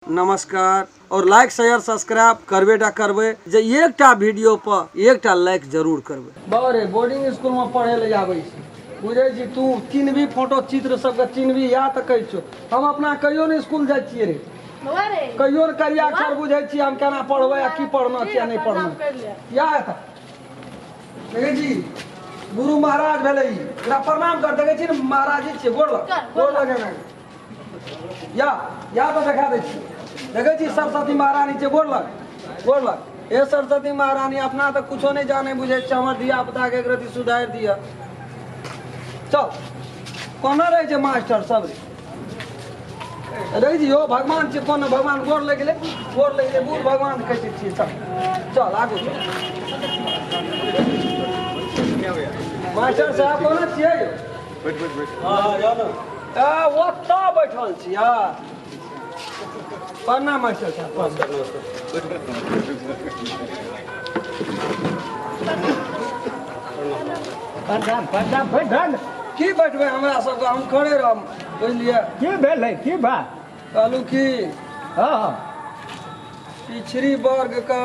नमस्कार और like share subscribe करबे टा करबै जे एकटा वीडियो पर एकटा लाइक जरूर करबै। बड़े बोर्डिंग स्कूल में पढ़े ले आबै छी, बुझै छी तू चिन्हबी फोटो चित्र सबके चिन्हबी या तऽ कहै छियौ। हम अपना कहियो नहि स्कूल जाइ छियै रे, कहियो ने करिया अक्षर बुझै छियै हम केना पढ़बै आ की पढ़ना छै आ नहि पढ़ना। या तऽ देखै छी गुरु महाराज भेलै ई, एकरा प्रणाम कर। देखै छी ने महाराजी छियै, गोर लग, गोर लगेना या या तऽ देखा दै छी। देखै छी सरस्वती महारानी छै, गोर लग, गोर लग। हे सरस्वती महारानी, अपना तऽ कुछो नहि जानै बुझै छै, हमर धिया पुताके एक रति सुधारि दिअ। चल कोना रहै छै मास्टर सब रे? रहै छी यौ भगवान छै, कोन भगवान गोर लागि गेलै, गोर लागि गेलै, बूढ़ भगवान कहै छियै। चल चल आगू चल। मास्टर साहब कोना छियै यौ? बैठ बैठ बैठ। हाँ जाओ ना। ओतऽ बैठल छियै। प्रणाम मास्टर साहब। नमस्कार नमस्कार। प्रणाम प्रणाम। बैठल की बैठबै हमरा सबके, हम खड़े रहब बुझलियै। की भेलै, की बात? कहलहुँ की हँ, पिछड़ी वर्ग के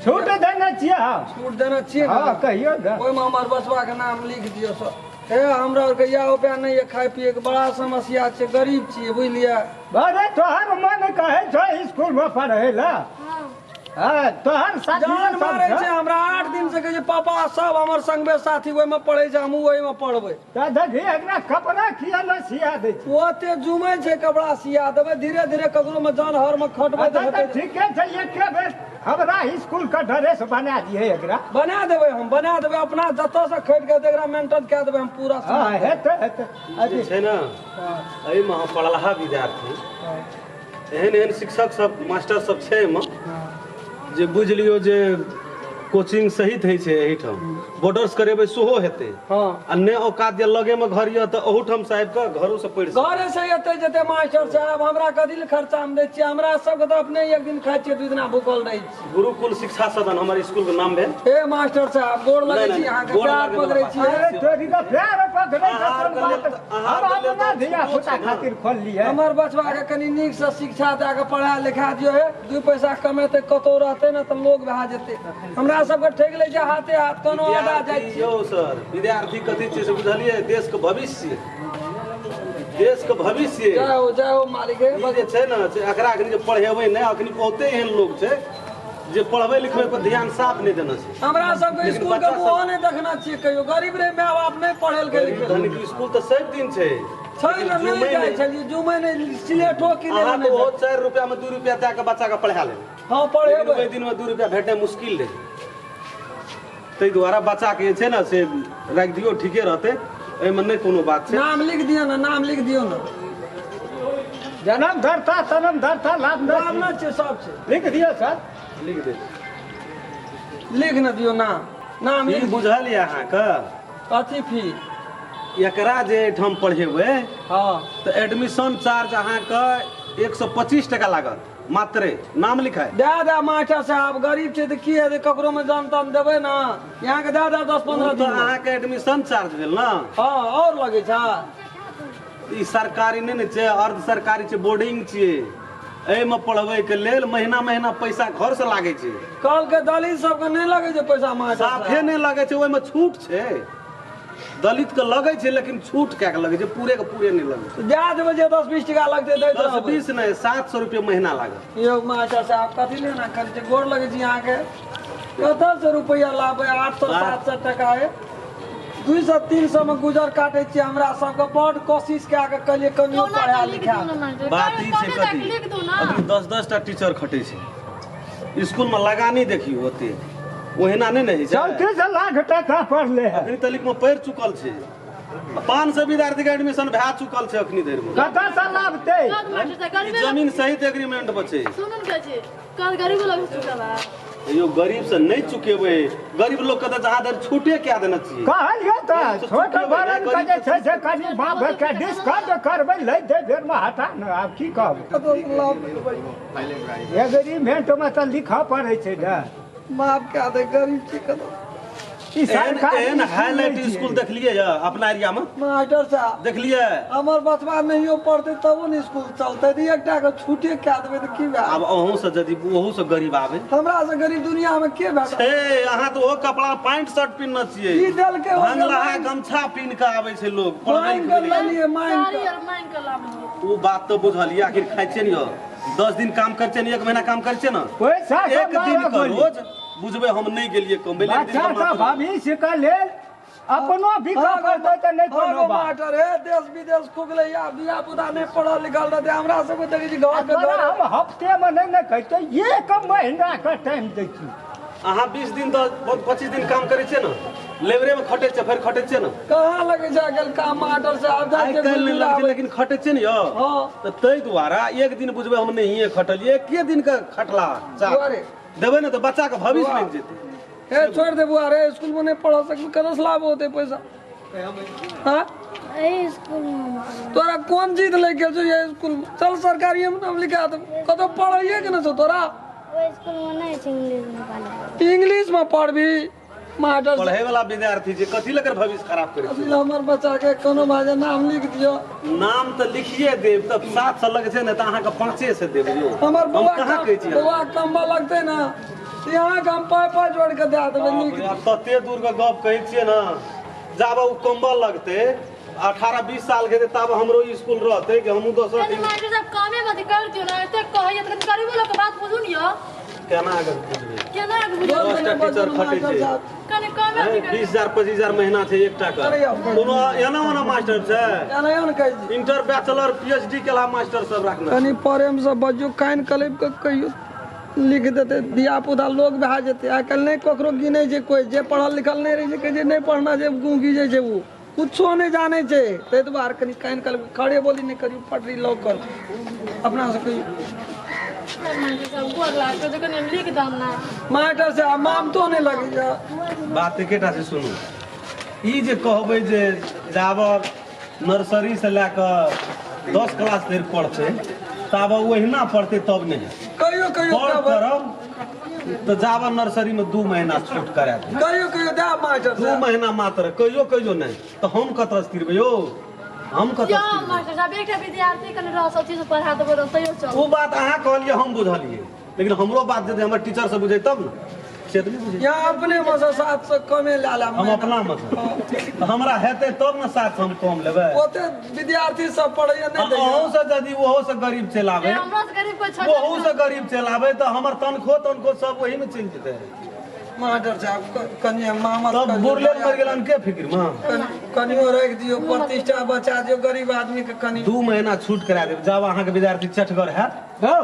छूट देने छियै। हँ छूट देने छियै ने? हँ कहियौ ने। ओहिमे हमर बचबाके नाम लिख दियौ सर। हे हमरा आरके इएह उपाय नहि यऽ, खाय पियैके बड़ा समस्या छै, गरीब छियै बुझलियै। अरे तोहर मन कहै छौ स्कूलमे पढ़ै लए? हँ तोहर साथी जान सब मारै छौ? छै हमरा 8 दिन से कहै छै पापा सब हमर संगबे साथी ओहिमे पढ़ै छै, हमहूँ ओहिमे पढ़बै। तऽ देखी एकरा कपड़ा किया नहि सिया दै छै? ओते जुमै छै कपड़ा सिया देबै धीरे धीरे, ककरो मे जान हर मे खटबै अच्छा तऽ तऽ हेतै। ठीके छै, एके बेर हमरा स्कूल के ड्रेस बना दिहे एकरा। बना देबै हम, बना देबै अपना जतऽ से खटि के एकरा मेंटेन कए देबै हम पूरा। हँ हेतै हेतै। जे छै ने एहिमे हम पढ़लहा विद्यार्थी, एहन एहन शिक्षक सब मास्टर सब छै एहिमे जे बुझि लियौ जे कोचिंग सहित होइ छै एहिठाम, बॉर्डर्स करेबै सेहो हेतै। हँ आ नहि औकात जे लगेमे घर यऽ तऽ ओहूठाम से आबि कऽ घरो से पढ़ि सकैए। घरे से एतै जेतै मास्टर साहब, हमरा कथी लए खर्चा हम दै छियै? हमरा सबके तऽ अपने एक दिन खाइ छियै, दू दिना भूखल रहै छी। गुरुकुल शिक्षा सदन हमर स्कूल के नाम भेल। हे मास्टर साहब गोर लगै नहि, छी नहि, अहाँके, गोर पैर लगै पकड़ै वला छियै। अरे तोरी के पैर पकड़ै के आहार कोन के लेल बात? आहार हम के लेल अपना तऽ धिया छूटो पुता छै ने। खातिर खोललियै। हमर बचबा के कनि नीक से शिक्षा दए के पढ़ा लिखा दियौ हे, 2 पैसा कमेतै कतौ रहतै ने तऽ लोग भए जेतै। हमरा सबके ठकि लै छै हाथे हाथ, कोनो आदा जाइ विद्यार्थी छियै। यौ सर, विद्यार्थी कथी छियै से बुझलियै? देश के भविष्य छियै, देश के भविष्य छियै। जय हो जय हो मालिक। हे ई जे छै ने से एकरा अखनी जे पढ़ेबै नहि, अखनी बहुते एहन लोग छै जे पढ़बै लिखबै पर ध्यान साफ नहि देने छै। हमरा सबके लेकिन स्कूल के बच्चा सब- मुँहो नहि देखना छियै कहियो, गरीब रहे माय बाप नहि पढ़ेलकै लिखेलकै। धनिक स्कूल तऽ सब दिन छै छै ने, नहि जुमै जाइ नहि। छलियै, जुमै नहि, सिलेटो किनै अहाँ लए तऽ ओहो नहि। 4 रुपया में 2 रुपया दए कऽ बच्चा के पढ़ा लेबै। हँ लेकिन पढ़ेबै। ओहि दिनमे 2 रुपया भेटनाइ मुश्किल रहै, ताहि दुआरे बच्चाके जे छै ने से राखि दियौ, ठीके रहतै, एहिमे नहि कोनो बात छै। नाम लिख दियौ ने, नाम लिख दियौ ने। जन्म धरता तनम धरता लाभ नाम नहि छै, सब छै। लिख दियौ सर। लिख दे, लिख ने दियौ नाम, नाम ई लिख दियौ। बुझल यऽ अहाँके? कथी फी? एकरा जे एहिठाम पढ़ेबै हँ तऽ एडमिशन चार्ज अहाँके 125 टका लागत मात्रे, नाम लिखाय। दए दे मास्टर साहब, गरीब छै तऽ की हेतै, ककरो मे जान तान देबै ने, यहाँके दए दे 10-15 तऽ दिन। अहाँके एडमिशन चार्ज भेल ने। हँ और लगै छै? ई सरकारी नहि ने छै, अर्ध सरकारी छै, बोर्डिंग छियै। एहिमे पढ़बैके लेल महीना महीना पैसा घर से लागै छै। कहलकै दलित सबके नहि लगै छै पैसा मास्टर साफे साहब। नहि लगै छै, ओहिमे छूट छै। दलित के लगै छै लेकिन छूट कए के लगै छै, पूरे के पूरे नहि लगै छै। दए देबै जे 10-20 टका लगतै दैत 10 रहबै। 20 नहि, 700 रुपये महीना लागत। यौ मास्टर साहब कथी लेना करै छै, गोर लगै छी अहाँके, कतऽ से रुपैआ लाबै? 800-700 टका है, 200-300 मे गुजर काटै छियै। हमरा सबके बड कोशिश कए के कहलियै कनियो कोना पढ़ा के लिख लिखा दू ने मास्टर? बात ई छै कमे कथी जाके लिख दू ने। अखनी 10-10 टा टीचर खटै छै स्कूल मे, लगानी देखियौ ओते ओहिना नहि ने होइ छै। 34 लाख टका पड़ले है। अखनी तलिक मे पढ़ि चुकल छै 500 विद्यार्थी के एडमिशन भए चुकल छै अखनी धरि मे। कतऽ से लाबतै? कद मास्टर साहब, गरीबे लोग- जमीन सहित एग्रीमेंट बचे। सुनू ने कहै छी, कद गरीबो लोग चुकेबा? यौ गरीब से नहि चुकेबै, गरीब लोग के तऽ जहाँ धरि छूटे कए देने छियै। कहलियै तऽ छोट बड़न के जे छै से कनि बाप के डिस्काउंट करबै लै दे बेर मे हटा ने, आब की कहबै? एग्रीमेंट मे तऽ लिखऽ पड़ै छै ने। माफ कए दे, गरीब छी कतौ। ई सरकारी एहन हाईलाइट स्कूल देखलिए या अपना एरिया में? मास्टर साहब देखलिए? हमर बचवा नहियो पढ़तै तबो ने स्कूल चलतै, तऽ एकटा के छूटे कए देबै तऽ की भए? आब अहूँ से यदि ओहू से गरीब आबै, हमरा से गरीब दुनिया में के भए? ए अहाँ तऽ ओ कपड़ा पैंट शर्ट पिन्हने छियै, की देलकै? भंगलाहा गमछा पिन्ह के आबै छै लोग। मांगि के लेलियै, मांगि साड़ी और मांगि के लाबलियै। ओ बात तऽ बुझलियै, आखिर खाइ छियै ने यौ, 10 दिन काम करै छियै ने, 1 महीना काम करै छियै ने, पैसा एक दिन के रोज बुझबै हम नहि गेलियै कमबै लए, एक दिन बच्चा के के मात्र। भविष्य के लेल अपनो विकास करतै तऽ नहि कोनो बात। मास्टर हे देश विदेश खुगलै या धिया पुता नहि पढ़ल लिखल रहतै, हमरा सबके देखै छी घर के तोरा घर। हम हफ्ते में नहीं ने कहते, एक महीना के टाइम दै छी। अहाँ 20 दिन तऽ 25 दिन काम करै छियै ने, लेबरे में खटै छियै, फेर खटै छियै ने। कहाँ लगै छै आइकाल्हि काम मास्टर साहब? आइ काल्हि नहि लगै छै, लेकिन खटै छियै ने यौ। हँ। तऽ ताहि दुआरे एक दिन बुझबै हम नहिए खटलियै, एके दिन के खटला बुआरे। देबै ने तऽ बच्चा के भविष्य बनि जेतै। हे छोड़ि दे बुआ रे, स्कूल में नहीं पढ़ा सकबी, कतऽ से लाभ होतै पैसा? हाँ एहि स्कूल में तोरा कोन जीत लागि गेल छौ ये स्कूल में? चल सरकारी में नाम लिखा देब, कतौ पढ़ैये के ने छौ तोरा? ओहि स्कूल में नहीं छै इंग्लिश में पढ़ाइ। इंग्लिश में पढ़बी मास्टर? पढ़े वाला विद्यार्थी छै, कथी लकर भविष्य खराब करै छै? हमर बच्चा के कोनो भाजे नाम लिख दियौ। नाम तऽ लिखिए देब, तब 700 लगै छै ने तऽ अहाँके 500 देब यौ। हमर हम बौआ कहाँ कहै छी? बौआ कम्बा लगतै ने, यहाँ के हम पाइ पाइ जोड़ के दए देबै लिख। आब तते दूर के गप कहै छियै ने, जाबे ओ कम्बल लगतै 18-20 साल के तब हमरो स्कूल रहतै कि हमहूँ दोसर कनि मास्टर साहब कामे मत कर दियौ ने, एते कहैया तऽ कनि गरीबो लोग के बात बुझू ने यौ। केना अगर बुझबै? केना के बुझू? 10टा टीचर खटै छै, कनि कामे मत कर। 20,000-25,000 महीना छै एकटा के। कोनो एना ओना मास्टर छै? एना ने कहै छी। इंटर बैचलर PhD केला मास्टर सब राखने। कनि प्रेम से बजियौ, कानि कलपि के कहियौ लिख देतै, धिया पुता लोग भए जेतै। आइ काल्हि नहि ककरो गिनै छै कोइ, जे पढ़ल लिखल नहि रहै छै कहै छै नहि पढ़ना छै, गुँ गीजै छै, ओ कुछो नहि जानै छै। ताहि दुआरे कनि कानि कलपि खड़े बोली नहि करियौ, पटरी लऽ करू अपना से कहियौ। मास्टर साहब गोर लागतै तऽ कनि लिख दम ना। मास्टर साहब मामतो नहि लगैया। बात एकेटा छै सुनू, ई जे कहबै जे जाबऽ नर्सरी से लए कऽ 10 क्लास धरि पढ़तै ताबऽ ओहिना पढ़तै तब नहि। कहियो कहियो पढ़ करब तऽ जाबऽ नर्सरी में 2 महीना छूट करा देब। कहियो कहियो दे मास्टर 2 महीना मात्र, कहियो कहियो नहि तऽ हम कतऽ से तिरबै यौ? हम कतऽ से तिरबै? मास्टर साहब एकटा विद्यार्थी कनि रह सब चीज पढ़ा देबै तैयो चल। ओ बात अहाँ कहलियै हम बुझलियै, लेकिन हमरो बात यदि हमर टीचर से बुझै तब ने, से तऽ नहि बुझै। यहाँ अपने में से 700 कमे लए लेब। हम अपना में से हमरा हेतै तब ने 700 हम कम लेबै। ओते विद्यार्थी सब पढ़ैया नहि दैया। अहूँ से यदि ओहो से गरीब चलि आबै, हमरा से गरीब कोइ छै? ओहू से गरीब चलि आबै तऽ हमर तनखो तनखो सब ओही में चलि जेतै। मास्टर साहब कनि मामत तब बुरले मरि गेलन के फिक्र में? कनियो राखि दियौ, प्रतिष्ठा बचा दियौ गरीब आदमी के। कनि 2 महीना छूट करा देब, जब अहाँके विद्यार्थी चटगर हैत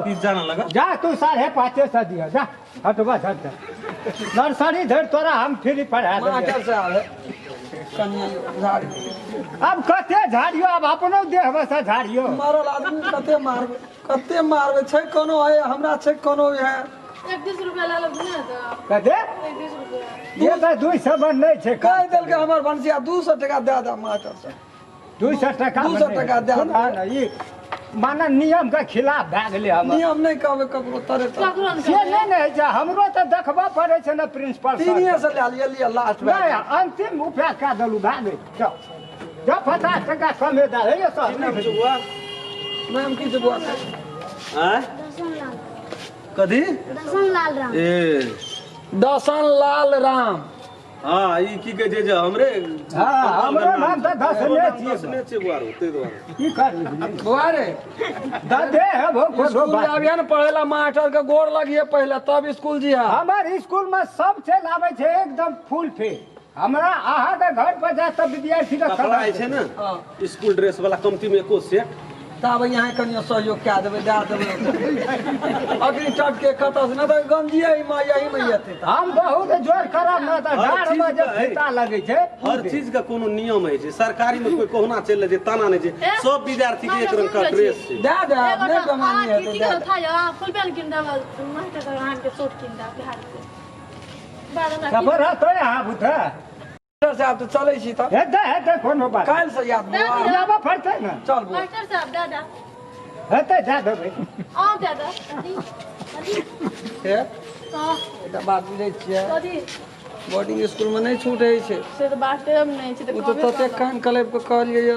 फीस जाना लगत। जा तू 550 दिह, जा हटबा झट नर्सरी धरि तोरा हम फ्री पढ़ा देबै। मास्टर साहब कनि झाड़ियौ। अब कते झाड़ियौ, अब अपनो देहमे से झाड़ियौ। मारल आदमी कते मारबै, कते मारबै? छै कोनो है हमरा, छै कोनो है। 31 रुपया लए लेब ने तऽ? कते? 31 रुपया। ये तऽ 200 में नहि छै। कहि देलकै हमर भनसिया 200 टका दए दे मास्टर साहब। 200 टका? 200 टका दए दे। ई माने नियम के खिलाफ भए गेलै। हमर नियम नहि कहबै ककरो तरे तर से नहि ने होइ छै, हमरो तऽ देखबऽ पड़ै छै ने प्रिंसिपल। 300 लए लिअ, लिअ लास्ट। नहि, अंतिम उपाय कए देलहुँ, भए गेल। जाउ जाउ, 50 टका कमे दए हे सर। नाम की छै बुआ? आँय कथी? दसन लाल राम। ए दसन लाल राम। हाँ, ई की कहै छै जे हमरे। हाँ, हमरो नाम तऽ दसने छियै। दसने छियै बुआरो, ताहि दुआरे। की करबै बुआ रे? दे है भो कोनो स्कूल बात। आबिया ने पढ़े ला, मास्टर के गोर लगिए पहले तब स्कूल जिया। हमर स्कूल में सब चलि आबै छै एकदम फुल फे। हमरा अहाँके घर पर जाय तऽ विद्यार्थी के कपड़ा जे छै ने स्कूल ड्रेस वाला, कमती में एको सेट। तब यहाँ कनियो सहयोग कए देबै, दए देबै अखनी टटके कतऽ से, नहि तऽ गंजिए मे यही मे एतै। हम बहुत जोर करब ने तऽ हर डाँढ़ में चीज जे के है। फीता लगै छै। हर चीज के कोनो नियम होइ छै। सरकारी में कोई कहुना चलि छै, ताना नहि छै, सब विद्यार्थी के एक रंग का ड्रेस छै। दए दे, नहि बेमानी हेतै, की दए दे। था या फुल पैंट किन देब मास्टर साहब, अहाँके सूट किन देब बिहार से बाद हमरा। खबर रहतै अहाँ बुझे। मास्टर साहब तऽ चलै छी तऽ। हेतै हेतै, कोनो बात। काल्हि से याद बुआ। लाबऽ पड़तै ने। चल बुआ। मास्टर साहब दए दे। हेतै, दए देबै। आउ दए दे। हे हाँ एकटा बात बुझै छियै? कथी? बोर्डिंग स्कूलमे नहि छूट होइ छै। से तऽ बात नहि छै। ओ तऽ ततेक कान कलपि कऽ कहलियै जे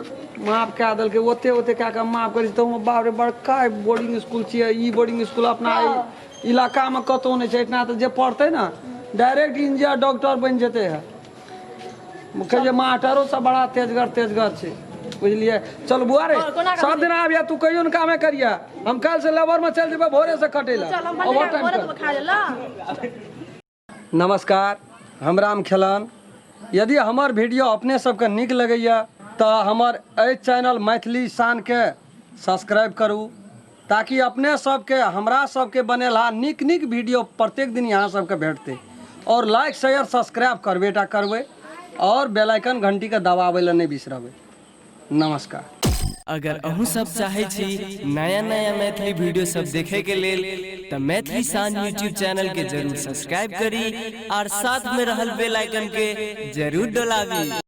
माफ कए देलकै, ओते ओते कए कऽ माफ करै छै। तऽ बाप रे, बड़का बोर्डिंग स्कूल छियै ई। बोर्डिंग स्कूल अपना एहि इलाकामे कतहु नहि छै। एहिठिना तऽ जे पढ़तै ने, डायरेक्ट इंजीनियर डॉक्टर बनि जेतै। है कहै छै मास्टरो सब बड़ा तेजगर तेजगर छै, बुझलियै? चल बुआ रे। कोना सब दिन आबिया तू, कहियो ने कामे करिया। हम काल्हि से लेबरमे चलि जेबै भोरे से कटै लए। चल, हम ओवर टाइम भोरे कर। खा ले। नमस्कार, हम राम खेलन। यदि हमर वीडियो अपने सबके नीक लगैए तऽ हमर एहि चैनल मैथिली शानके सब्सक्राइब करू, ताकि अपने सबके हमरा सबके बनेलहा नीक नीक वीडियो प्रत्येक दिन यहाँ सबके भेटतै। आओर लाइक, शेयर, सब्सक्राइब करबे टा करबै आओर बेल आइकन घंटीके दबाबै लए नहि बिसरबै। नमस्कार। अगर अहूँ सब चाहै छी नया नया मैथिली वीडियो सब देखे के लेल, तऽ मैथिली शान यूट्यूब चैनल के जरूर सब्सक्राइब करी और साथ में रहल बेल आइकन के जरूर डोलाबी।